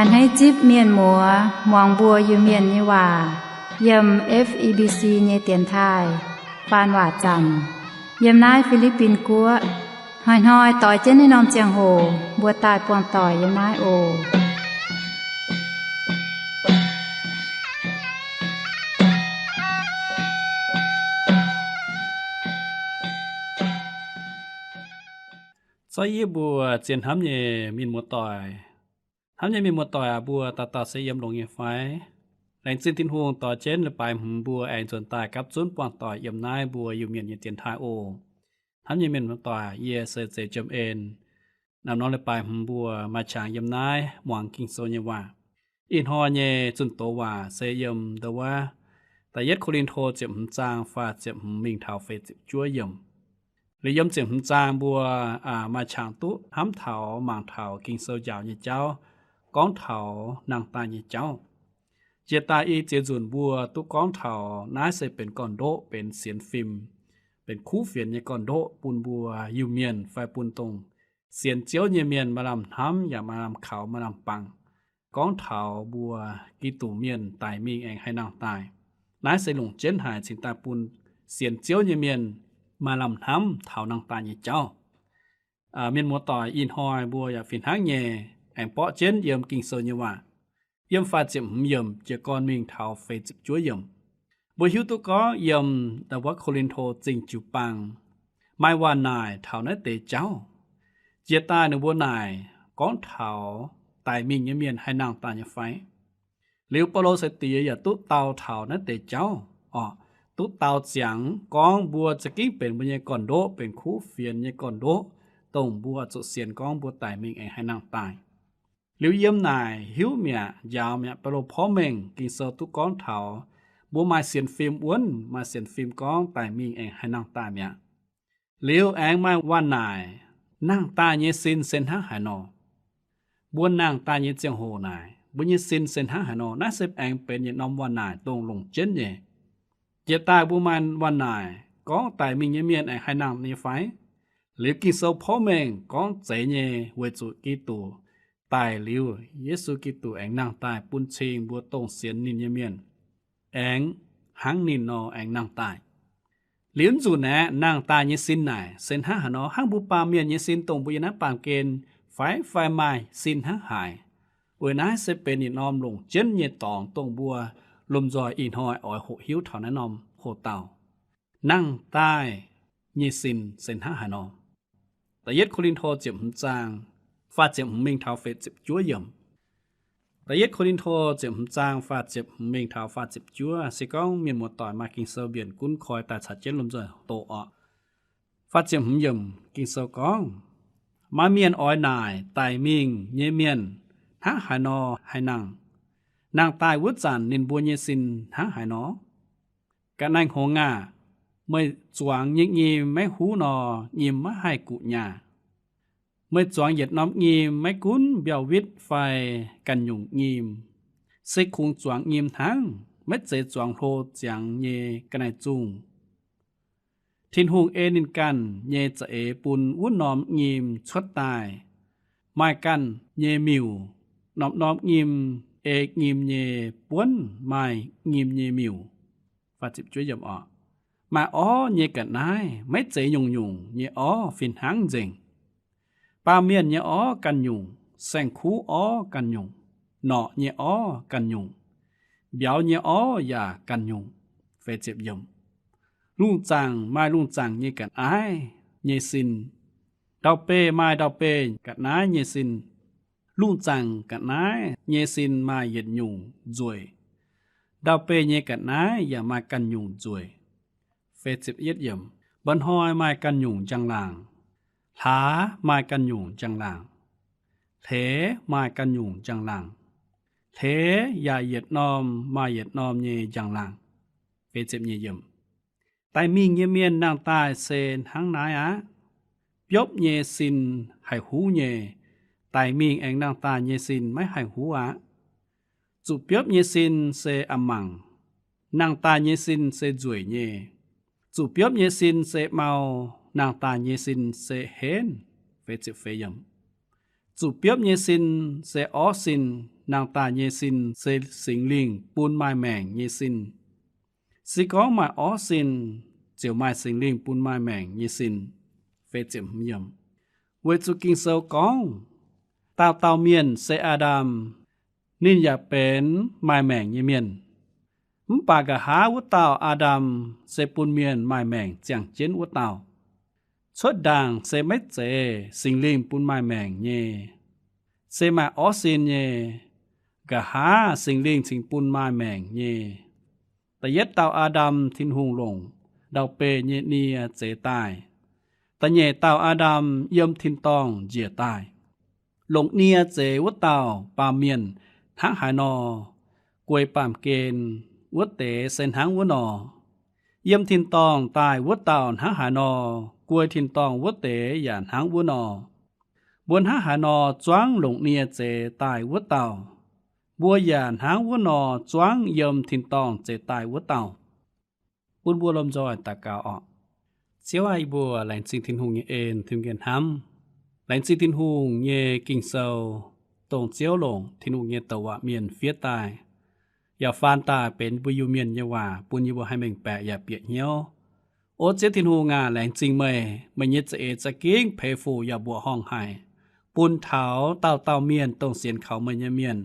Hneiv zipv mienh muoz muangx mbuo Iu-Mienh nyei waac yiem F E B C nyei dienx taaih faan waac zaamc yiem naaiv Fi^li^bin Guoqv. Hnoi-hnoi doix jienv naaiv norm ziangh hoc mbuo daaih buangh doic yiem naaiv oc. Zorqv yie mbuo zien hnamv nyei mienh muoz-doic. Hnamv nyei mienh muoz-doic aac, mbuo dauh dauh se yiem longx nyei fai? Laengz zingh Tin-Hungh doix jienv leiz-baaix hmz mbuo aengx nzuonx daaih gapv zunv buangh doic yiem naaiv mbuo Iu-Mienh nyei dienx taaih oc. Hnamv nyei mienh muoz-doic, yie se Zeiz Jiem En. Naaiv norm leiz-baaix hmz mbuo maaih qangx yiem naaiv muangx Ging-Sou nyei waac. Ih hnoi nyei zunh doz waac se yiem ndau wuov Da'yietv Ko^lin^to ziepc hmz zaang faah ziepc hmz mingh taux feix ziepc juov yiemc. Liuz yiem ziepc hmz zaang mbuo maaih qangx duqv hnamv taux mangc taux Ging-Sou njaaux nyei jauv, gorngv taux nangh daaih nyei jauv. Jiex daaih i ziex nzunc mbuo duqv gorngv taux naaiv se benx gorn-ndoqv, benx sienx fim, benx kuv fienx nyei gorn-ndoqv bun mbuo Iu-Mienh fai bun dongh sienx Ziouv nyei mienh maaih lamh hnamv yaac maaih lamh kaux maaih lamh bangc gorngv taux mbuo Giduc mienh daic mingh aengx haih nangh daaih. Naaiv se longc jienv haic cingx daaih bun sienx Ziouv nyei mienh maaih lamh hnamv taux nangh daaih nyei jauv. Mienh muoz-doic, ih hnoi mbuo yaac fih hnangv nyei aengx borqv jienv yiem Ging-Sou nyei waac, yiem faah ziepc hmz yiemc jiez gorn mingh taux feix ziepc juov yiemc. Mbuo hiuv duqv gorngv yiem Da'yietv Ko^lin^to Zingh Jiu-Baang maaih waac naaic taux naaiv deix jauv. Jiex daaih ninh mbuo naaic gorngv taux daic mingh nyei mienh haih nangh daaih nyei fai? Liuz Baulo sai-diex yaac duqv dau taux naaiv deix jauv oc, duqv dau ziangx gorngv mbuo za'gengh benx mbuo nyei gorn-ndoqv, benx kuv fienx nyei gorn-ndoqv, dongh mbuo zuqc sienx gorngv mbuo daic mingh aengx haih nangh daaih. Liuz yiem naaic hiuv mi'aqv, njaaux mi'aqv, Baulo porv mengh Ging-Sou duqv gorngv taux mbuo maaih sienx fim wuonv, maaih sienx fim gorngv daic mingh aengx haih nangh daaih mi'aqv. Liuz aengx maaih waac naaic, nangh daaih nyei sin se hnangv haaix nor? Mbuo nangh daaih nyei ziangh hoc naaic, mbuo nyei sin se hnangv haaix nor? Naaiv se aengx benx yietc norm waac naaic dongh longc jienv nyei. Jiex daaih mbuo maaih waac naaic gorngv daic mingh nyei mienh aengx haih nangh nyei fai? Liuz Ging-Sou porv mengh gorngv zeiz nyei, weic zuqc Giduc daic liuz, Yesu Giduc aengx nangh daaih bun cing mbuo dongh sienx ninh nyei mienh aengx hnangv ninh nor aengx nangh daaih. Liuz nzunc aeqv, nangh daaih nyei sin naaic se hnangv haaix nor? Hnangv mbuo baamh mienh nyei sin dongh mbuo yiem naaiv baamh gen fai, fai maaih sin hnangv haaix? Weic naaiv se benx yietc norm longc jienv nyei dorngx dongh mbuo lomh nzoih ih hnoi oix hoqc hiuv taux naaiv norm hoc-dauh. Nangh daaih nyei sin se hnangv haaix nor? Da'yietv Ko^lin^to ziepc hmz zaang faah ziepc hmz mingh taux feix ziepc juov yiemc. Da'yietv Ko^lin^to ziepc hmz zaang faah ziepc hmz mingh taux faah ziepc juov se gorngv mienh muoz-doic maaih Ging-Sou mbienc gunv koi daaih caux jienv lomh nzoih doqc oc. Faah ziepc hmz yiemc Ging-Sou gorngv, maaih mienh oix naaic daic mingh nyei mienh hnangv haaix nor haih nangh. Nangh daaih wuov zanc ninh mbuo nyei sin hnangv haaix nor? Ga'naaiv hngongx aah! Meih zuangx nyei nyim maiv huv nor, nyim maiv haih guqc nyaah. Meih zuangx yietc norm nyim maiv gunv mbiauh witv fai ganh nyungc nyim, se kungx zuangx nyim hnangv, maiv zeiz zuangx hlo ziangx nyei ga'naaiv zungh. Tin-Hungh ei ninh ganh nyei za'eix bun wuov norm nyim cuotv daaih, maaih ganh nyei miuc. Norm-norm nyim ei nyim nyei buonv maaih nyim nyei miuc. Maaih orv nyei ga'naaiv, maiv zeiz nyungc-nyungc nyei orv fih hnangv nzengc. Baamh mienh nyei orv ganh nyungc, saeng-kuv orv ganh nyungc, norqc nyei orv ganh nyungc, mbiauz nyei orv yaac ganh nyungc. Lungh zaangc maaih lungh zaangc nyei ga'naaiv nyei sin. Ndau-beih maaih ndau-beih ga'naaiv nyei sin. Lungh zaangc ga'naaiv nyei sin maaih yietc nyungc nzueic. Ndau-beih nyei ga'naaiv yaac maaih ganh nyungc nzueic. Mba'hnoi maaih ganh nyungc njang-laangc. Hlaax maaih ganh nyungc njang-laangc. Hleix maaih ganh nyungc njang-laangc. Hleix yaac yietc norm maaih yietc norm nyei njang-laangc. Daic mingh nyei mienh nangh daaih se hnangv naaiv aqv. Biopv nyei sin haih huv nyei. Daic mingh aengx nangh daaih nyei sin maiv haih huv aqv. Zuqc biopv nyei sin se a'mangc. Nangh daaih nyei sin se nzueic nyei. Zuqc biopv nyei sin se mau. Nangh daaih nyei sin se henv. Zuqc biopv nyei sin se orv sin, nangh daaih nyei sin se Singx Lingh bun maaih maengc nyei sin. Se gorngv maaih orv sin, ziouc maaih Singx Lingh bun maaih maengc nyei sin. Weic zuqc Ging-Sou gorngv, dauh dauh mienh se Aa^ndam, ninh yaac benx maaih maengc nyei mienh. Mv baac nqa'haav wuov dauh Aa^ndam se bun mienh maaih maengc ziangh jienv wuov dauh. Cuotv ndaangc se maiv zeiz Singx Lingh bun maaih maengc nyei, se maaih orv sin nyei. Nqa'haav Singx Lingh cingx bun maaih maengc nyei. Da'yietv dauh Aa^ndam Tin-Hungh longc ndau-beih nyei nie zeix daaih. Da'nyeic dauh Aa^ndam yiem tin-dorngh njiec daaih. Longc nie zeix wuov dauh baamh mienh hnangv haaix nor guei baamh gen, wuov deix se hnangv wuov nor. Yiem tin-dorngh daaih wuov dauh hnangv haaix nor, guei tin-dorngh wuov deix yaac hnangv wuov nor. Mbuo hnangv haaix nor zuangv longc nie zeix daaih wuov dauh, mbuo yaac hnangv wuov nor zuangv yiem tin-dorngh zeix daaih wuov dauh. Bun mbuo lomh nzoih daux gaux orqc. Ziouv aah, yie mbuo laengz zingh Tin-Hungh nyei en, Tin-Hungh nyei hnamv. Laengz zingh Tin-Hungh nyei Ging-Sou, dongh Ziouv longc Tin-Hungh nyei douc waac mienh fiev daaih, yaac faan daaih benx mbuo Iu-Mienh nyei waac bun yie mbuo haih mengh baeqc yaac bieqc hnyouv. O Ziouv Tin-Hungh aac, laengz zingh meih. Meih nyei za'eix za'gengh peix fuc yaac mbuoqc horngh haic, bun taux dauh dauh mienh dongh sienx kaux meih nyei mienh.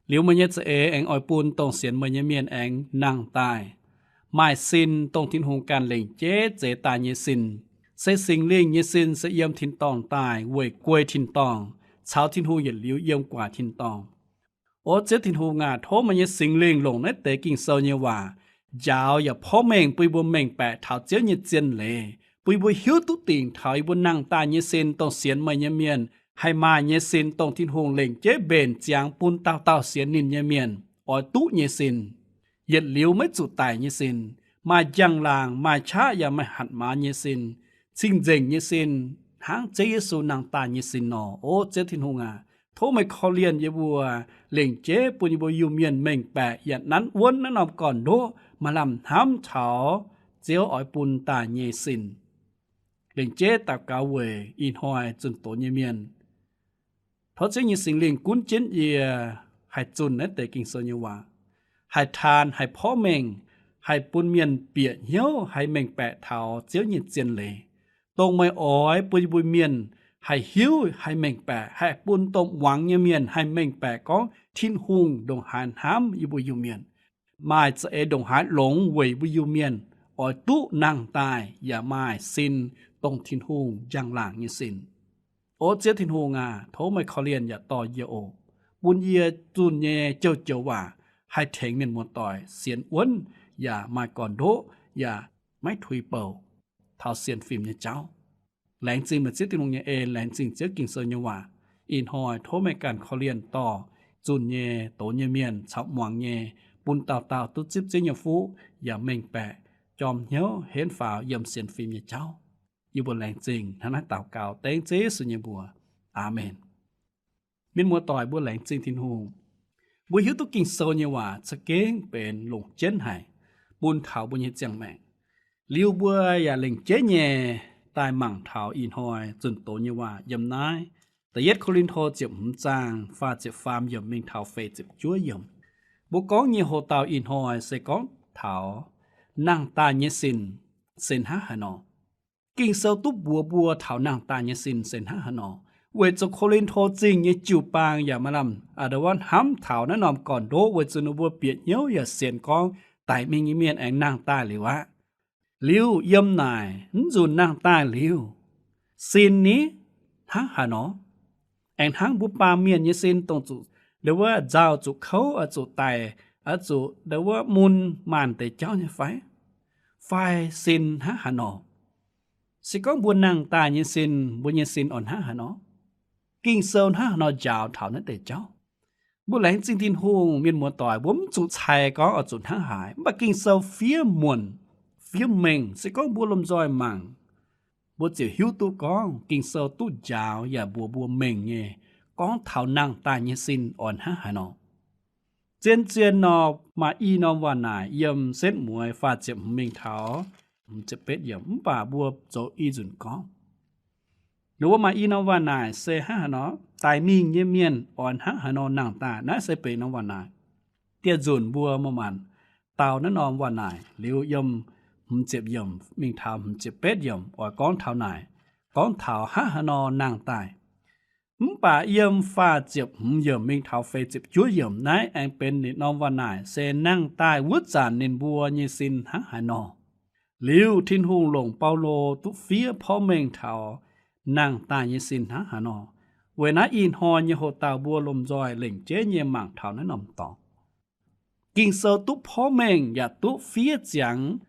Liuz meih nyei za'eix aengx oix bun dongh sienx meih nyei mienh aengx nangh daaih maaih sin, dongh Tin-Hungh ganh lengc jeiv zeix daaih nyei sin, se Singx Lingh nyei sin, se yiem tin-dorngh daaih weic guei tin-dorngh, caux Tin-Hungh yietc liuz yiem guaax tin-dorngh. O Ziouv Tin-Hungh aac, tov meih nyei Singx Lingh longc naaiv deix Ging-Sou nyei waac njaaux yaac porv mengh bun yie mbuo mengh baeqc taux Ziouv nyei zien leiz, bun yie mbuo hiuv duqv dingc taux yie mbuo nangh daaih nyei sin, dongh sienx meih nyei mienh, haih maaih nyei sin, dongh Tin-Hungh lengc jeiv mbenc ziangx bun dauh dauh sienx ninh nyei mienh oix duqv nyei sin, yietc liuz maiv zuqc daic nyei sin, maaih njang-laangc, maaih qaqv yaac maaih hatc maaz nyei sin, cing-nzengc nyei sin, hnangv Ziouv Yesu nangh daaih nyei sin nor. O Ziouv Tin-Hungh aac, tov meih korv-lienh yie mbuo, lengc jeiv bun yie mbuo Iu-Mienh mengh baeqc yaac nanv wuonv naaiv norm gorn-ndoqv maaih lamh hnamv taux Ziouv oix bun daaih nyei sin. Lengc jeiv daux gaux weic ih hnoi zunh doz nyei mienh. Tov Ziouv nyei Singx Lingh gunv jienv yie haih zunh naaiv deix Ging-Sou nyei waac, haih taan, haih porv mengh, haih bun mienh bieqc hnyouv, haih mengh baeqc taux Ziouv nyei zien leiz, dongh meih oix bun yie mbuo mienh haih hiuv, haih mengh baeqc, haih bun dongh muangx nyei mienh haih mengh baeqc gorngv Tin-Hungh ndongc haaix hnamv yie mbuo Iu-Mienh, maaih za'eix ndongc haaix longx weic mbuo Iu-Mienh oix duqv nangh daaih yaac maaih sin, dongh Tin-Hungh njang-laangc nyei sin. O Ziouv Tin-Hungh aac, tov meih korv-lienh yaac dorh yie oc, bun yie zunh nyei joux-joux waac haih tengx mienh muoz-doic sienx wuonv yaac maaih gorn-ndoqv yaac maiv tuix bouc taux sienx fim nyei jauv. Laengz zingh meih Ziouv Tin-Hungh nyei en, laengz zingh Ziouv Ging-Sou nyei waac. Ih hnoi tov meih ganh korv-lienh dorh zunh nyei, doz nyei mienh caux muangx nyei, bun dauh dauh duqv zipv Ziouv nyei fuqv yaac mengh baeqc, jorm hnyouv henv faaux yiem sienx fim nyei jauv. Yie mbuo laengz zingh hnangv naaiv daux gaux dengv Ziouv Yesu nyei mbuox. Aamen. Mienh muoz-doic, mbuo laengz zingh Tin-Hungh. Mbuo hiuv duqv Ging-Sou nyei waac za'gengh benx longc jienv haic bun taux mbuo nyei ziangh maengc. Liuz mbuo yaac lengc jeiv nyei daaih mangc taux ih hnoi zunh doz nyei waac yiem naaiv Da'yietv Ko^lin^to ziepc hmz zaang faah ziepc faam yiemc mingh taux feix ziepc juov yiemc. Mbuo gorngv nyei hoc-dauh ih hnoi se gorngv taux nangh daaih nyei sin se hnangv haaix nor. Ging-Sou duqv mbuox mbuo taux nangh daaih nyei sin se hnangv haaix nor, weic zuqc Ko^lin^to Zingh nyei jiu-baang yaac maaih lamh a'ndau wuov hnamv taux naaiv norm gorn-ndoqv weic zuqc ninh mbuo bieqc hnyouv yaac sienx gorngv daic mingh nyei mienh aengx nangh daaih liuz aqv. Liuz yiem naaic mv nzunc nangh daaih liuz, sin ni hnangv haaix nor? Aengx hnangv mbuo baamh mienh nyei sin dongh zuqc ndau wuov nzauh zuqc kouv, oix zuqc daic, oix zuqc ndau wuov mun maanc deix jauv nyei fai? Fai sin hnangv haaix nor? Se gorngv mbuo nangh daaih nyei sin, mbuo nyei sin oix hnangv haaix nor? Ging-Sou hnangv haaix nor njaaux taux naaiv deix jauv? Mbuo laengz zingh Tin-Hungh, mienh muoz-doic, mbuo mv zuqc cai gorngv oix zuqc hnangv haaix, mv baac Ging-Sou fiev muonc, fiev mengh. Se gorngv mbuo lomh nzoih mangc, mbuo ziouc hiuv duqv gorngv Ging-Sou duqv njaaux yaac mbuox mbuo mengh nyei gorngv taux nangh daaih nyei sin oix hnangv haaix nor. Zien-zien nor maaih i norm waac naaic yiem setv mueiz faah ziepc hmz mingh taux hmz ziepc betv yiemc, mv baac mbuo zoux i nzunc gorngv. Ninh mbuo maaih i norm waac naaic se hnangv haaix nor? daic mingh nyei mienh oix hnangv haaix nor nangh daaih. Naaiv se benx norm waac naaic. Dieh nzunc mbuo maaih maanc dau naaiv norm waac naaic liuz yiem hmz ziepc yiemc mingh taux hmz ziepc betv yiemc oix gorngv taux naaic, gorngv taux hnangv haaix nor nangh daaih. Mv baac yiem faah ziepc hmz yiemc mingh taux feix ziepc juov yiemc naaiv aengx benx ninh norm waac naaic se nangh daaih wuov zanc ninh mbuo nyei sin hnangv haaix nor. Liuz Tin-Hungh longc Baulo duqv fiev porv mengh taux nangh daaih nyei sin hnangv haaix nor. Weic naaiv ih hnoi nyei hoc-dauh mbuo lomh nzoih lengc jeiv nyei mangc taux naaiv norm dorngx. Ging-Sou duqv porv mengh yaac duqv fiev ziangx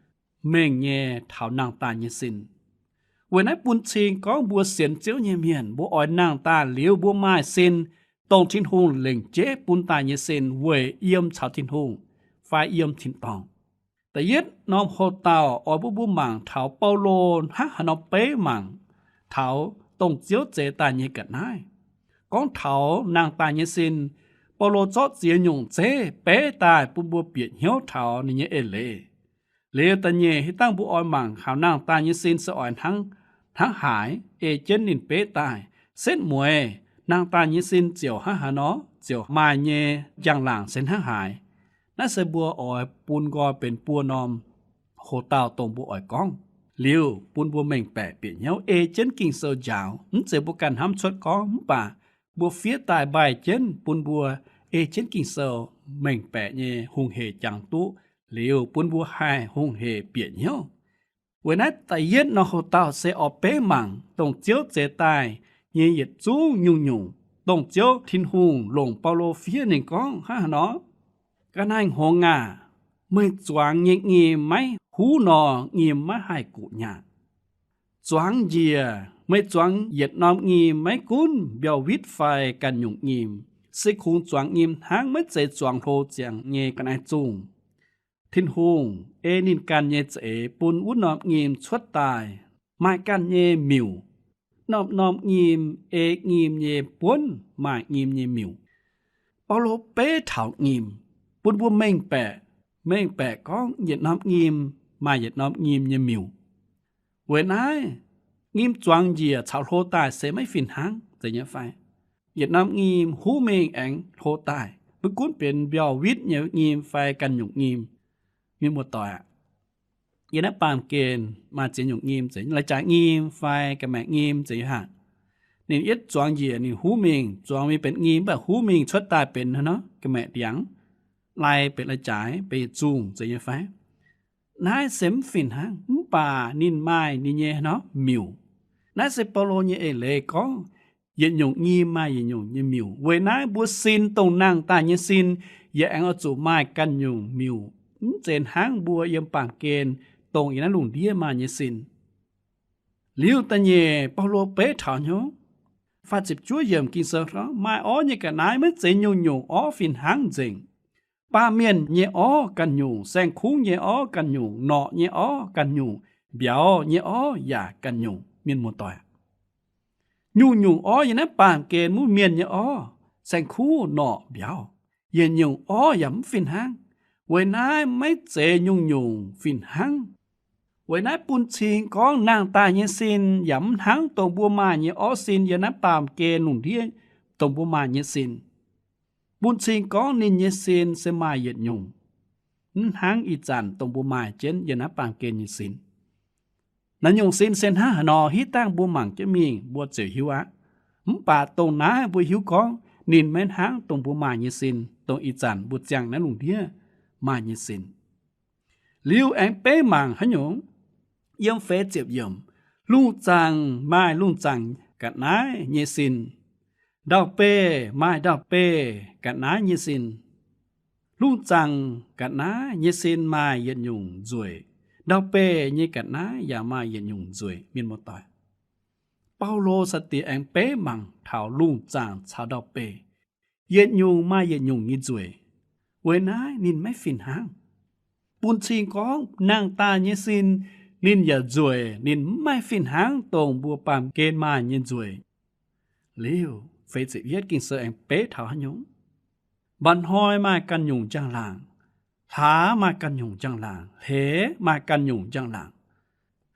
mengh nyei taux nangh daaih nyei sin. Weic naaiv bun cing gorngv mbuo sienx Ziouv nyei mienh, mbuo oix nangh daaih liuz mbuo maaih sin, dongh Tin-Hungh lengc jeiv bun daaih nyei sin weic yiem caux Tin-Hungh fai yiem tin-dorngh. Da'yietv norm hoc-dauh oix bun mbuo mangc taux Baulo hnangv haaix nor beiv mangc taux dongh Ziouv zeix daaih nyei ga'naaiv. Gorngv taux nangh daaih nyei sin, Baulo zorqv ziex nyungc zeiv beiv daaih bun mbuo bieqc hnyouv taux ninh nyei eix leiz. Liuz da'nyeic, hitv dangh mbuo oix mangc kaux nangh daaih nyei sin se oix hnangv, hnangv haaix ei jienv ninh beiv daaih. Setv mueiz nangh daaih nyei sin ziouc hnangv haaix nor, ziouc maaih nyei njang-laangc se hnangv haaix. Naaiv se mbuo oix bun nqoi benx buo norm hoc-dauh dongh mbuo oix gorngv. Liuz bun mbuo mengh baeqc bieqc hnyouv ei jienv Ging-Sou njaaux. Mv zeiz mbuo ganh hnamv cuotv gorngv, mv baac mbuo fiev daaih mbaih jienv bun mbuo ei jienv Ging-Sou mengh baeqc nyei hungh hec jangx duqv, liuz bun mbuo haih hungh hec bieqc hnyouv. Weic naaiv da'yietv norm hoc-dauh se oix beiv mangc dongh Ziouv zeix daaih nyei yietc zungv nyungc-nyungc, dongh Ziouv Tin-Hungh longc Baulo fiev ninh gorngv hnangv haaix nor. Ga'naaiv-hngongx aah! Meih zuangx nyei nyim maiv huv nor, nyim maiv haih guqc nyaah. Zuangx njiec, meih zuangx yietc norm nyim maiv gunv mbiauh witv fai ganh nyungc nyim, se kungx zuangx nyim hnangv, maiv zeiz zuangx hlo ziangx nyei ga'naaiv zungh. Tin-Hungh ei ninh ganh nyei za'eix bun wuov norm nyim cuotv daaih maaih ganh nyei miuc. Norm-norm nyim ei nyim nyei buonv maaih nyim nyei miuc. Baulo beiv taux nyim, bun mbuo mengh baeqc, mengh baeqc gorngv yietc norm nyim maaih yietc norm nyim nyei miuc. Weic naaiv, nyim zuangx njiec caux hlo daaih se maiv fih hnangv, zeiz nyei fai? Yietc norm nyim huv mingh aengx hlo daaih, maiv gunv benx mbiauh witv nyei nyim fai ganh nyungc nyim. Mienh muoz-doic aah, yiem naaiv baamh gen maaih ziex nyungc nyim, zeiz lai-jaaix nyim fai ga'maeqc nyim, zeiz nyei haah. Ninh yietv zuangx njiec ninh huv mingh, zuangx mingh benx nyim, mv baac huv mingh cuotv daaih benx hnangv nor ga'maeqc ndiangx, lai benx lai-jaaix, benx yietc zungh, zeiz nyei fai? Naaiv se mv fih hnangv, mv baac ninh maaih ninh nyei hnangv nor miuc. Naaiv se Baulo nyei eix leiz gorngv, yietc nyungc nyim maaih yietc nyungc nyei miuc. Weic naaiv mbuo sin dongh nangh daaih nyei sin yaac aengx oix zuqc maaih ganh nyungc miuc, mv zeiz hnangv mbuo yiem baamh gen dongh yiem naaiv lungh ndiev maaih nyei sin. Liuz da'nyeic, Baulo beiv taux hnyouv, faah ziepc juov yiemc Ging-Sou gorngv, maaih orv nyei ga'naaiv maiv zeiz nyungc-nyungc orv fih hnangv nzengc. Baamh mienh nyei orv ganh nyungc, saeng-kuv nyei orv ganh nyungc, norqc nyei orv ganh nyungc, mbiauz nyei orv yaac ganh nyungc. Mienh muoz-doic, nyungc-nyungc orv yiem naaiv baamh gen, mbuo mienh nyei orv, saeng-kuv, norqc, mbiauz, yietc nyungc orv yaac mv fih hnangv. Weic naaiv maiv zeiz nyungc-nyungc fih hnangv. Weic naaiv bun cing gorngv nangh daaih nyei sin yaac mv hnangv dongh mbuo maaih nyei orv sin yiem naaiv baamh gen lungh ndiev dongh mbuo maaih nyei sin. Bun cing gorngv ninh nyei sin se maaih yietc nyungc, mv hnangv ih zanc dongh mbuo maaih jienv yiem naaiv baamh gen nyei sin. Naaiv nyungc sin se hnangv haaix nor, hitv dangh mbuo mangc jienv mingh mbuo ziouc hiuv aqv. Mv baac dongh naaiv mbuo hiuv gorngv ninh maiv hnangv dongh mbuo maaih nyei sin, dongh ih zanc mbuo ziangh naaiv lungh ndiev maaih nyei sin. Liuz aengx beiv mangc haaix nyungc? Yiem feix ziepc yiemc, lungh zaangc maaih lungh zaangc ga'naaiv nyei sin, ndau-beih maaih ndau-beih ga'naaiv nyei sin. Lungh zaangc ga'naaiv nyei sin maaih yietc nyungc nzueic, ndau-beih nyei ga'naaiv yaac maaih yietc nyungc nzueic. Mienh muoz-doic, Baulo sai-diex aengx beiv mangc taux lungh zaangc caux ndau-beih, yietc nyungc maaih yietc nyungc nyei nzueic. Weic naaiv ninh maiv fih hnangv. Bun cing gorngv nangh daaih nyei sin ninh yaac nzueic, ninh mv maaih fih hnangv dongh mbuo baamh gen maaih nyei nzueic. Liuz feix ziepc yietv Ging-Sou aengx beiv taux haaix nyungc? Mba'hnoi maaih ganh nyungc njang-laangc, hlaax maaih ganh nyungc njang-laangc, hleix maaih ganh nyungc njang-laangc.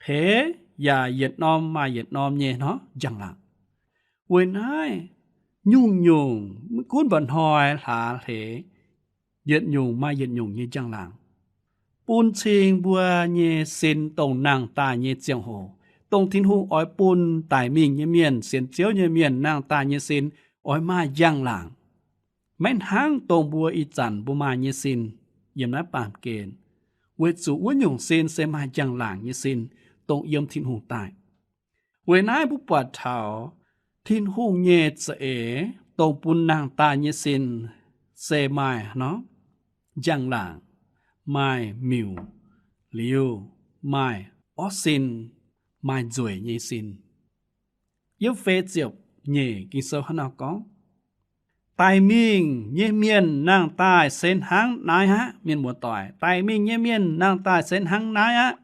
Hleix yaac yietc norm maaih yietc norm nyei hnangv njang-laangc. Weic naaiv nyungc-nyungc, maiv gunv mba'hnoi hlaax hleix, yietc nyungc maaih yietc nyungc nyei njang-laangc, bun cing mbuo nyei sin dongh nangh daaih nyei ziangh hoc, dongh Tin-Hungh oix bun daic mingh nyei mienh, sienx Ziouv nyei mienh nangh daaih nyei sin oix maaih njang-laangc. Maiv hnangv dongh mbuo ih zanc mbuo maaih nyei sin, yiem naaiv baamh gen, weic zuqc wuov nyungc sin se maaih njang-laangc nyei sin, dongh yiem Tin-Hungh daaih. Weic naaiv mbuo buatc taux Tin-Hungh nyei za'eix dongh bun nangh daaih nyei sin se maaih nor, njang-laangc, maaih miuc, liuz maaih orv sin, maaih nzueic nyei sin. Yiem feix ziepc nyeic Ging-Sou hnangv nor gorngv, daic mingh nyei mienh nangh daaih se hnangv naaiv aqv. Mienh muoz-doic, daic mingh nyei mienh nangh daaih se hnangv naaiv aqv.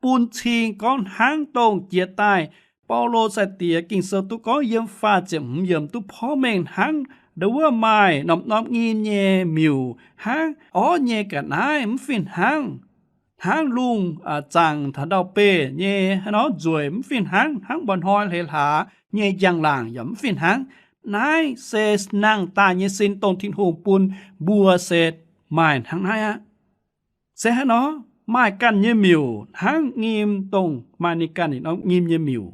Bun cing gorngv hnangv dongh jiex daaih Baulo sai-diex Ging-Sou duqv gorngv yiem faah ziepc hmz yiemc duqv porv mengh hnangv ndo wuov maaih norm-norm nyim nyei miuc hnangv orv nyei ga'naaiv mv fih hnangv, hnangv lungh zaangc taux ndau-beih nyei hnangv nor nzueic mv fih hnangv, hnangv mba'hnoi hleix hlaax nyei njang-laangc yaac mv fih hnangv. Naaiv se nangh daaih nyei sin dongh Tin-Hungh bun mbuo se maaih hnangv naaiv aqv. Se hnangv nor, maaih ganh nyei miuc hnangv nyim dongh maaih ninh ganh nyim nyei miuc,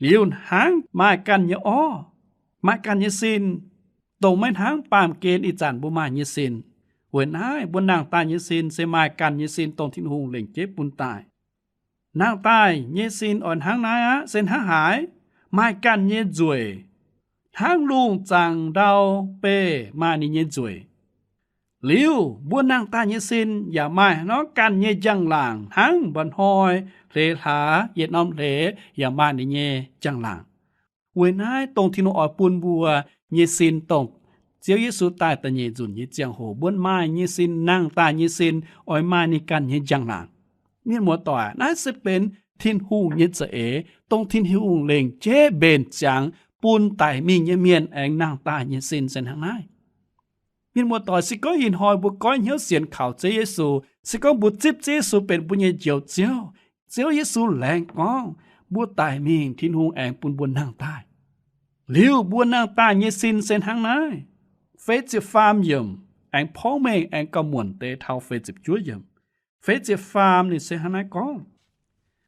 liuz hnangv maaih ganh nyei orv, maaih ganh nyei sin, dongh maiv hnangv baamh gen ih zanc mbuo maaih nyei sin. Weic naaiv mbuo nangh daaih nyei sin se maaih ganh nyei sin dongh Tin-Hungh lengc jeiv bun daaih. Nangh daaih nyei sin oix hnangv naaiv aqv. Se hnangv haaix? Maaih ganh nyei nzueic, hnangv lungh zaangc ndau-beih maaih ninh nyei nzueic. Liuz mbuo nangh daaih nyei sin yaac maaih hnangv nor ganh nyei njang-laangc hnangv mba'hnoi hleix hlaax yietc norm hleix yaac maaih ninh nyei njang-laangc. Weic naaiv dongh Tin-Hungh oix bun mbuo nyei sin dongh Ziouv Yesu daaih da'nyeic nzunc nyei ziangh hoc mbuo maaih nyei sin, nangh daaih nyei sin oix maaih ninh ganh nyei njang-laangc. Mienh muoz-doic, naaiv se benx Tin-Hungh nyei za'eix dongh Tin-Hungh lengc jeiv mbenc ziangx bun daic mingh nyei mienh aengx nangh daaih nyei sin se hnangv naaiv. Mienh muoz-doic, se gorngv ih hnoi mbuo goiv hnyouv sienx kaux Ziouv Yesu, se gorngv mbuo zipv Ziouv Yesu benx mbuo nyei Njoux Ziouv, Ziouv Yesu laengz gorngv mbuo daic mingh Tin-Hungh aengx bun mbuo nangh daaih. Liuz mbuo nangh daaih nyei sin se hnangv naaiv. Feix ziepc faam yiemc aengx porv mengh aengx gauh muonc deix taux feix ziepc juov yiemc. Feix ziepc faam ninh se hnangv naaiv gorngv,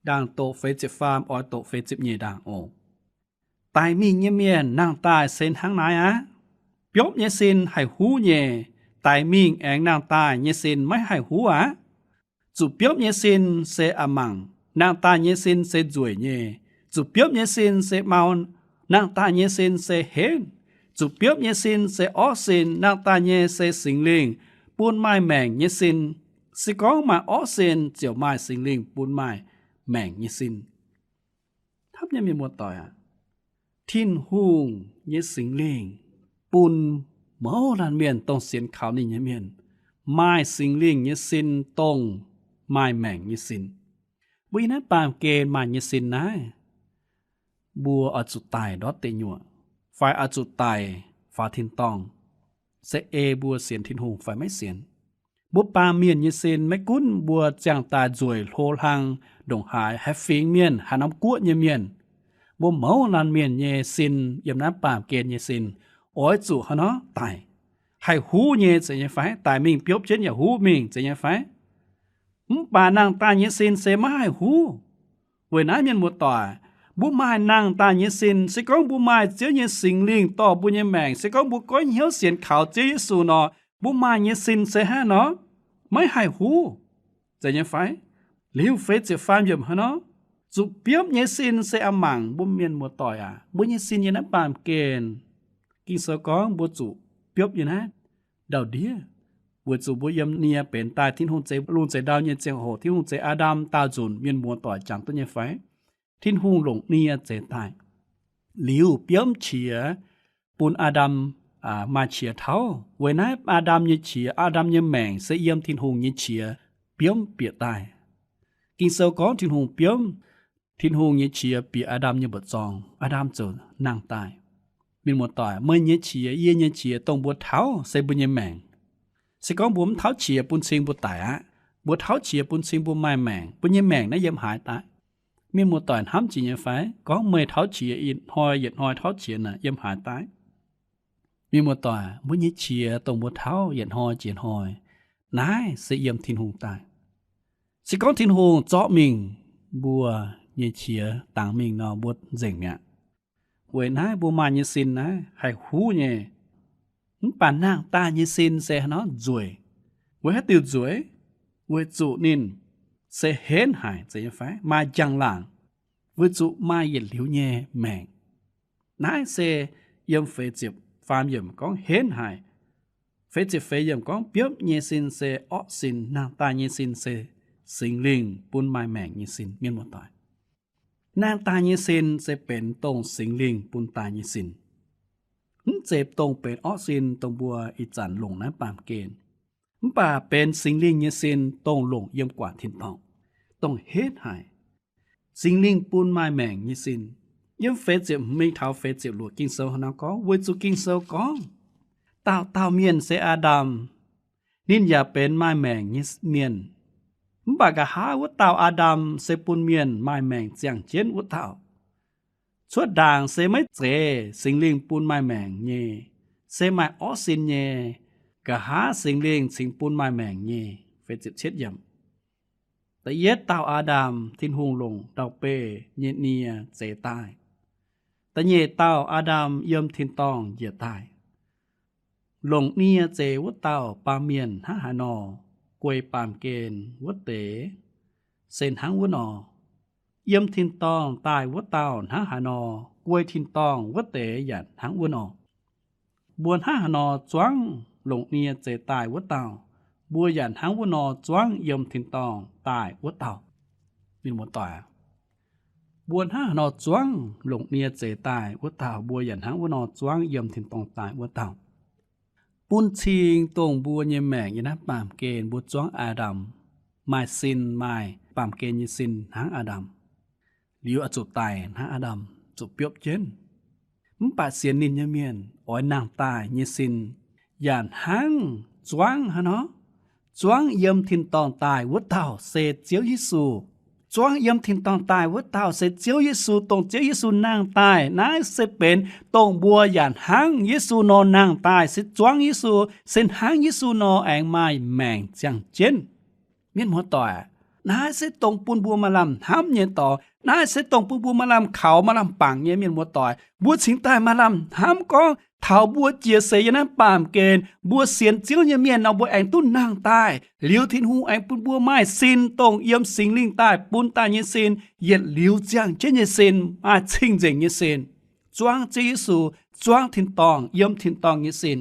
ndaangc doqc feix ziepc faam oix doqc feix ziepc nyeic ndaangc oc. Daic mingh nyei mienh nangh daaih se hnangv naaiv aqv. Biopv nyei sin haih huv nyei, daic mingh aengx nangh daaih nyei sin maiv haih huv aqv. Zuqc biopv nyei sin se a'mangc, nangh daaih nyei sin se nzueic nyei. Zuqc biopv nyei sin se mau, nangh daaih nyei sin se henv. Zuqc biopv nyei sin se orv sin, nangh daaih nyei se Singx Lingh bun maaih maengc nyei sin. Se gorngv maaih orv sin, ziouc maaih Singx Lingh bun maaih maengc nyei sin. Hnamv nyei mienh muoz-doic aac, Tin-Hungh nyei Singx Lingh bun mouz laanh mienh dongh sienx kaux ninh nyei mienh maaih Singx Lingh nyei sin dongh maaih maengc nyei sin. Mbuo yiem naaiv baamh gen maaih nyei sin naaiv, mbuo oix zuqc daic ndortv deic nyuoqc, fai oix zuqc daic faaux tin-dorngh, se ei mbuo sienx Tin-Hungh fai maiv sienx. Mbuo baamh mienh nyei sin maiv gunv mbuo ziangh daaih nzueic hlo hlang ndongc haaix, haaix fingx mienh, haaix norm guoqv nyei mienh, mbuo mouz laanh mienh nyei sin yiem naaiv baamh gen nyei sin oix zuqc haaix nor daic. Haih huv nyei zeiz nyei fai? Daic mingh biopv jienv yaac huv mingh zeiz nyei fai? Mv baac nangh daaih nyei sin se maiv haih huv. Weic naaiv mienh muoz-doic, mbuo maaih nangh daaih nyei sin, se gorngv mbuo maaih Ziouv nyei Singx Lingh dorh mbuo nyei maengc, se gorngv mbuo goiv hnyouv sienx kaux Ziouv Yesu nor, mbuo maaih nyei sin se hnangv nor, maiv haih huv, zeiz nyei fai? Liuz feix ziepc faam yiemc hnangv nor, zuqc biopv nyei sin se a'mangc. Mbuo mienh muoz-doic aac, mbuo nyei sin yiem naaiv baamh gen, Ging-Sou gorngv mbuo zuqc biopv yiem naaiv ndau-ndiev, weic zuqc mbuo yiem nie benx daaih Tin-Hungh zeix lungh zeix ndau nyei ziangh hoc, Tin-Hungh zeix Aa^ndam daauh nzunc, mienh muoz-doic jangx duqv nyei fai? Tin-Hungh longc nie zeix daaih, liuz biomv qiex bun Aa^ndam maaih qiex tauv. Weic naaiv Aa^ndam nyei qiex, Aa^ndam nyei maengc se yiem Tin-Hungh nyei qiex biomv bieqc daaih. Ging-Sou gorngv Tin-Hungh biomv, Tin-Hungh nyei qiex bieqc Aa^ndam nyei mba'zorng, Aa^ndam ziouc nangh daaih. Mienh muoz-doic, meih nyei qiex, yie nyei qiex, dongh mbuo tauv se mbuo nyei maengc. Se gorngv mbuo mv tauv qiex bun cing mbuo daic aqv. Mbuo tauv qiex bun cing mbuo maaih maengc, mbuo nyei maengc naaiv yiem haaix daaih? Mienh muoz-doic hnamv jiex nyei fai? Gorngv meih tauv qiex, yietc hnoi yietc hnoi tauv qiex naaic, yiem haaix daaih? Mienh muoz-doic, mbuo nyei qiex dongh mbuo tauv yietc hnoi jiex hnoi, naaiv se yiem Tin-Hungh daaih. Se gorngv Tin-Hungh zorqv mingh, mbuo nyei qiex dangx mingh nor mbuo nzengc mi'aqv. Weic naaiv mbuo maaih nyei sin naaiv haih huv nyei. Mv baac nangh daaih nyei sin se haaix nor? Nzueic. Weic haaix diuc nzueic? Weic zuqc ninh se henv haic, zeiz nyei fai? Maaih njang-laangc, weic zuqc maaih yietc liuz nyei maengc. Naaiv se yiem feix ziepc faam yiemc gorngv henv haic. Feix ziepc feix yiemc gorngv biopv nyei sin se orqv sin, nangh daaih nyei sin se Singx Lingh bun maaih maengc nyei sin. Mienh muoz-doic, nangh daaih nyei sin se benx dongh Singx Lingh bun daaih nyei sin. Mv zeiz dongh benx orqv sin dongh mbuo ih zanc longc naaiv baamh gen, mv baac benx Singx Lingh nyei sin dongh longc yiem guaax tin-dorngh, dongh henv haic. Singx Lingh bun maaih maengc nyei sin. Yiem feix ziepc hmz mingh taux feix ziepc luoqc Ging-Sou hnangv nor gorngv, weic zuqc Ging-Sou gorngv, dauh dauh mienh se Aa^ndam, ninh yaac benx maaih maengc nyei mienh. Mv baac nqa'haav wuov dauh Aa^ndam se bun mienh maaih maengc ziangh jienv wuov dauh. Cuotv ndaangc se maiv zeiz Singx Lingh bun maaih maengc nyei, se maaih orqv sin nyei. Nqa'haav Singx Lingh cingx bun maaih maengc nyei. Da'yietv dauh Aa^ndam, Tin-Hungh longc ndau-beih nyei nie zeix daaih. Da'nyeic dauh Aa^ndam yiem tin-dorngh njiec daaih. Longc nie zeix wuov dauh baamh mienh hnangv haaix nor, guei baamh gen wuov deix se hnangv wuov nor. Yiem tin-dorngh daaih wuov dauh hnangv haaix nor, guei tin-dorngh wuov deix yaac hnangv wuov nor. Mbuo hnangv haaix nor zuangv longc nie zeix daaih wuov dauh, mbuo yaac hnangv wuov nor zuangv yiem tin-dorngh daaih wuov dauh. Mienh muoz-doic, mbuo hnangv haaix nor zuangv longc nie zeix daaih wuov dauh, mbuo yaac hnangv wuov nor zuangv yiem tin-dorngh daaih wuov dauh. Bun cing dongh mbuo nyei maengc yiem naaiv baamh gen mbuo zuangv Aa^ndam, maaih sin, maaih baamh gen nyei sin hnangv Aa^ndam, liuz oix zuqc daic hnangv Aa^ndam, zuqc biopv jienv. Mv baac sienx ninh nyei mienh oix nangh daaih nyei sin yaac hnangv zuangv haaix nor? Zuangv yiem tin-dorngh daaih wuov dauh se Ziouv Yesu. Zuangv yiem tin-dorngh daaih wuov dauh se Ziouv Yesu, dongh Ziouv Yesu nangh daaih. Naaiv se benx dongh mbuo yaac hnangv Yesu nor nangh daaih, se zuangv Yesu, se hnangv Yesu nor aengx maaih maengc ziangh jienv. Mienh muoz-doic, naaiv se dongh bun mbuo maaih lamh hnamv nyei dorngx. Naaiv se dongh bun mbuo maaih lamh kaux, maaih lamh bangc nyei. Mienh muoz-doic, mbuo cingx daaih maaih lamh hnamv gorngv taux mbuo jiex seix yiem naaiv baamh gen, mbuo sienx Ziouv nyei mienh nor, mbuo aengx duqv nangh daaih, liuz Tin-Hungh aengx bun mbuo maaih sin dongh yiem Singx Lingh daaih bun daaih nyei sin, yietc liuz ziangh jienv nyei sin, maaih cing-nzengc nyei sin, zuangv Ziouv Yesu, zuangv tin-dorngh, yiem tin-dorngh nyei sin.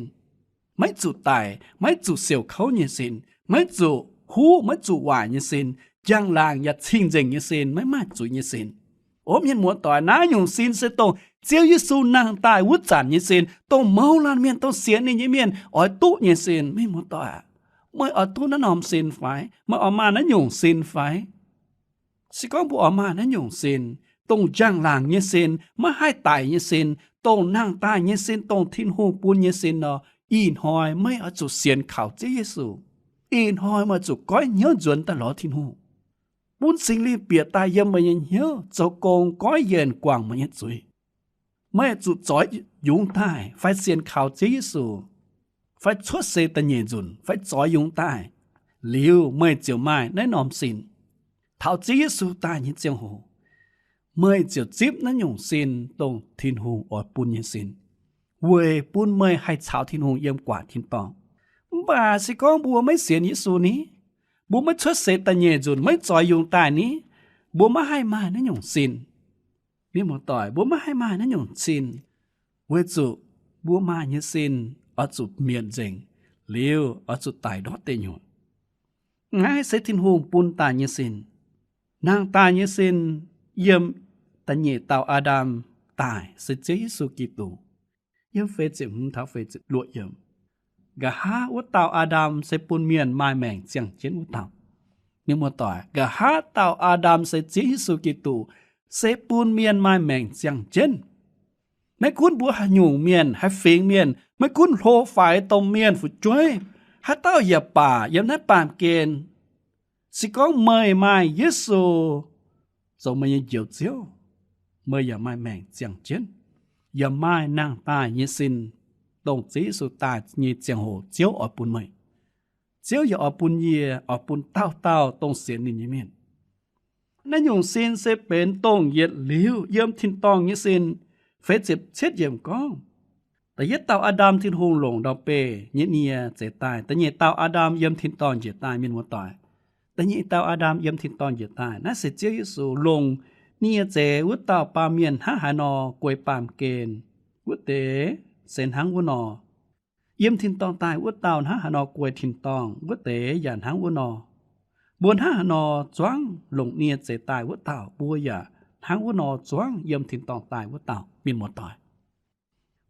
Maiv zuqc daic, maiv zuqc siouc kouv nyei sin, maiv zuqc huv, maiv zuqc waaic nyei sin, njang-laangc yaac cing-nzengc nyei sin, maiv maaih zuiz nyei sin. O mienh muoz-doic, naaiv nyungc sin se dongh Ziouv Yesu nangh daaih wuov zanc nyei sin, dongh mouz laanh mienh, dongh sienx ninh nyei mienh oix duqv nyei sin. Mienh muoz-doic, meih oix duqv naaiv norm sin fai? Meih oix maaih naaiv nyungc sin fai? Se gorngv mbuo oix maaih naaiv nyungc sin, dongh njang-laangc nyei sin, maiv haih daic nyei sin, dongh nangh daaih nyei sin, dongh Tin-Hungh bun nyei sin nor, ih hnoi meih oix zuqc sienx kaux Ziouv Yesu. Ih hnoi meih oix zuqc goiv hnyouv nzuonx daaih lorz Tin-Hungh, bun Singx Lingh bieqc daaih yiem meih nyei hnyouv, zoux gong goiv yienc guangc meih nyei zuiz. Meih zuqc zoix yungz daaih fai sienx kaux Ziouv Yesu, fai cuotv seix da'nyeic nzunc fai zoix yungz daaih, liuz meih ziouc maaih naaiv norm sin. Taux Ziouv Yesu daaih nyei ziangh hoc, meih ziouc zipv naaiv nyungc sin dongh Tin-Hungh oix bun nyei sin, weic bun meih haih caux Tin-Hungh yiem guaax tin-dorngh. Mv baac se gorngv mbuo maiv sienx Yesu ni, mbuo maiv cuotv seix da'nyeic nzunc, maiv zoix yungz daaih ni, mbuo maiv haih maaih naaiv nyungc sin. Mienh muoz-doic, mbuo maiv haih maaih naaiv nyungc sin, weic zuqc mbuo maaih nyei sin oix zuqc mietc nzengc, liuz oix zuqc daic ndortv deic nyuoqc. Naaiv se Tin-Hungh bun daaih nyei sin. Nangh daaih nyei sin yiem da'nyeic dauh Aa^ndam daaih se Ziouv Yesu Giduc. Yiem feix ziepc hmz taux feix ziepc luoqc yiemc. Nqa'haav wuov dauh Aa^ndam se bun mienh maaih maengc ziangh jienv wuov dauh. Mienh muoz-doic, nqa'haav dauh Aa^ndam se Ziouv Yesu Giduc, se bun mienh maaih maengc ziangh jienv. Maiv gunv mbuo haaix nyungc mienh, haaix fingx mienh, maiv gunv hlo faix domh mienh fu'jueiv, haaix dauh yaac baac yiem naaiv baamh gen, se gorngv meih maaih Yesu zoux meih nyei Njoux Ziouv, meih yaac maaih maengc ziangh jienv, yaac maaih nangh daaih nyei sin. dongh Ziouv Yesu daaih nyei ziangh hoc Ziouv oix bun meih. Ziouv yaac oix bun yie, oix bun dauh dauh dongh sienx ninh nyei mienh. Naaiv nyungc sin se benx dongh yietc liuz yiem tin-dorngh nyei sin. Feix ziepc cietv yiemc gorngv, da'yietv dauh Aa^ndam Tin-Hungh longc ndau-beih nyei nie zeix daaih. Da'nyeic dauh Aa^ndam yiem tin-dorngh njiec daaih, mienh muoz-doic. Da'nyeic dauh Aa^ndam yiem tin-dorngh njiec daaih. Naaiv se Ziouv Yesu longc nie zeix wuov dauh baamh mienh hnangv haaix nor guei baamh gen, wuov deix se hnangv wuov nor. Yiem tin-dorngh daaih wuov dauh hnangv haaix nor guei tin-dorngh, wuov deix yaac hnangv wuov nor. Mbuo hnangv haaix nor zuangv longc nie zeix daaih wuov dauh, mbuo yaac hnangv wuov nor zuangv yiem tin-dorngh daaih wuov dauh, mienh muoz-doic.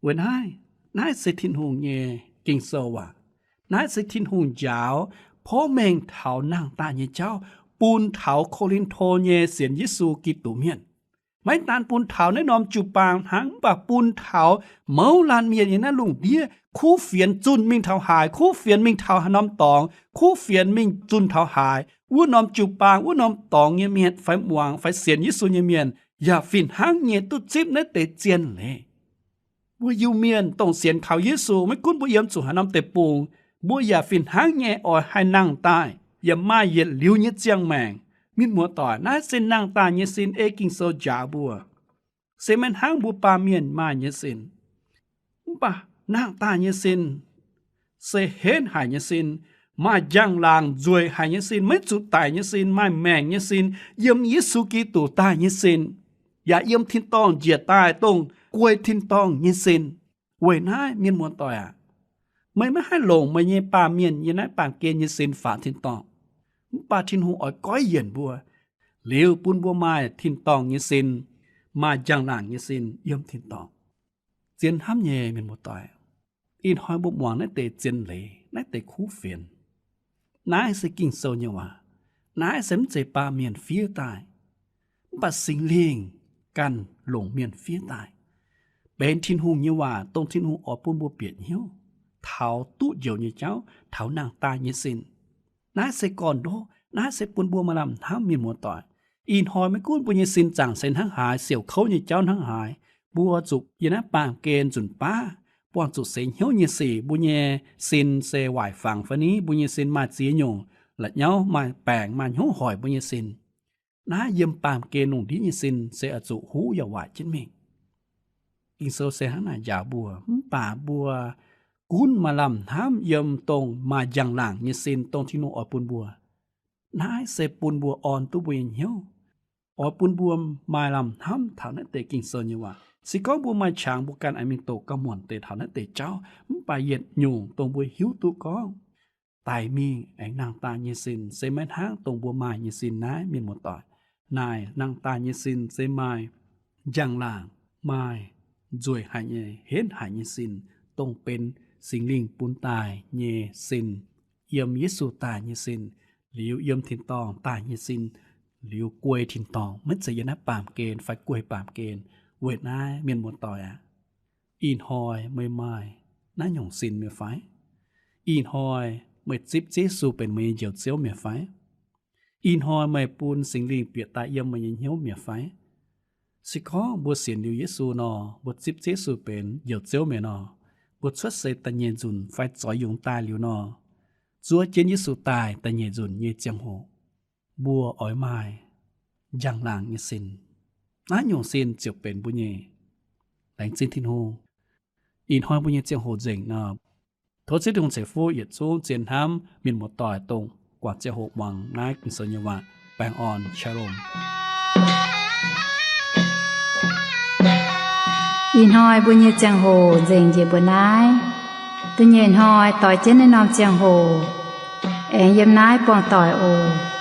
Weic naaiv, naaiv se Tin-Hungh nyei Ging-Sou aac. Naaiv se Tin-Hungh njaaux porv mengh taux nangh daaih nyei jauv bun taux Ko^lin^to nyei sienx Yesu Giduc mienh. Maiv daan bun taux naaiv norm jiu-baang hnangv, mv baac bun taux mouz laanh mienh nyei naaiv lungh ndiev, kuv fienx zunh mingh taux haaix, kuv fienx mingh taux haaix norm dorngx, kuv fienx mingh zunh taux haaix, wuov norm jiu-baang, wuov norm dorngx nyei mienh fai muangx fai sienx Yesu nyei mienh yaac fih hnangv nyei duqv zipv naaiv deix zien leiz. Mbuo Iu-Mienh dongh sienx kaux Yesu, maiv gunv mbuo yiem zuqc haaix norm deic-bung, mbuo yaac fih hnangv nyei oix haih nangh daaih yaac maaih yietc liuz nyei ziangh maengc. Mienh muoz-doic, naaiv se nangh daaih nyei sin ei Ging-Sou njaaux mbuo. Se maiv hnangv mbuo baamh mienh maaih nyei sin. Mv baac nangh daaih nyei sin se henv haic nyei sin, maaih njang-laangc nzueic haic nyei sin, maiv zuqc daic nyei sin, maaih maengc nyei sin, yiem Yesu Giduc daaih nyei sin, yaac yiem tin-dorngh njiec daaih dongh guei tin-dorngh nyei sin. Weic naaiv, mienh muoz-doic aac, meih maiv haih longc meih nyei baamh mienh nyei naaiv baamh gen nyei sin faaux tin-dorngh. Mv baac Tin-Hungh oix goiv yienc mbuo, liuz bun mbuo maaih tin-dorngh nyei sin, maaih njang-laangc nyei sin yiem tin-dorngh. Zien hnamv nyei mienh muoz-doic, ih hnoi mbuo muangx naaiv deix zien leiz, naaiv deix kuv fienx. Naaiv se Ging-Sou nyei waac. Naaiv se mv zeiz baamh mienh fiev daaih, mv baac Singx Lingh ganh longc mienh fiev daaih, benx Tin-Hungh nyei waac, dongh Tin-Hungh oix bun mbuo bieqc hnyouv taux duqv njoux nyei jauv, taux nangh daaih nyei sin. Naaiv se gorn-ndoqv, naaiv se bun mbuo maaih lamh hnamv, mienh muoz-doic. Ih hnoi maiv gunv mbuo nyei sin zaangc se hnangv haaix, siouc kouv nyei jauv hnangv haaix, mbuo zuqc yiem naaiv baamh gen nzunc baav buangh zuqc seix hnyouv nyei sic, mbuo nyei sin se waaic fangx fai ni, mbuo nyei sin maaih ziex nyungc la'nyauv, maaih baengc, maaih hnyouv hoic mbuo nyei sin. Naaiv yiem baamh gen lungh ndiev nyei sin se oix zuqc huv yaac waaic jienv mingh. Ging-Sou se hnangv naaic njaaux mbuo, mv baac mbuo gunv maaih lamh hnamv yiem dongh maaih njang-laangc nyei sin, dongh Tin-Hungh oix bun mbuo. Naaiv se bun mbuo orn duqv mbuo nyei hnyouv, oix bun mbuo maaih lamh hnamv taux naaiv deix Ging-Sou nyei waac. Se gorngv mbuo maaih qangx, mbuo ganh aengx mingh doqc gauh muonc deix taux naaiv deix jauv, mv baac yietc nyungc dongh mbuo hiuv duqv gorngv daic mingh aengx nangh daaih nyei sin se maiv hnangv dongh mbuo maaih nyei sin naaiv, mienh muoz-doic. Naaic nangh daaih nyei sin se maaih njang-laangc, maaih nzueic haic nyei, henv haic nyei sin, dongh benx Singx Lingh bun daaih nyei sin, yiem Yesu daaih nyei sin, liuz yiem tin-dorngh daaih nyei sin, liuz guei tin-dorngh, maiv zeiz yiem naaiv baamh gen fai guei baamh gen. Weic naaiv, mienh muoz-doic aac, ih hnoi meih maaih naaiv nyungc sin mi'aqv fai? Ih hnoi meih zipv Ziouv Yesu benx meih nyei Njoux Ziouv mi'aqv fai? Ih hnoi meih bun Singx Lingh bieqc daaih yiem meih nyei hnyouv mi'aqv fai? Se gorngv mbuo sienx liuz Yesu nor, mbuo zipv Ziouv Yesu benx Njoux Ziouv mi'aqv nor, mbuo cuotv seix da'nyeic nzunc fai zoix yungz daaih liuz nor, zuov jienv Yesu daaih da'nyeic nzunc nyei ziangh hoc, mbuo oix maaih njang-laangc nyei sin. Naaiv nyungc sin ziouc benx mbuo nyei. Laengz zingh Tin-Hungh. Ih hnoi mbuo nyei ziangh hoc nzengc nor, tov Ziouv Tin-Hungh ceix fuqv yietc zungv zien hnamv mienh muoz-doic dongh guangc ziangh hoc muangx naaiv Ging-Sou nyei waac. Baengh orn, Shalom. Ih hnoi mbuo nyei ziangh hoc nzengc njiec mbuo naaiv. Da'nyeic hnoi doix jienv naaiv norm ziangh hoc, aengx yiem naaiv buangh doic oc.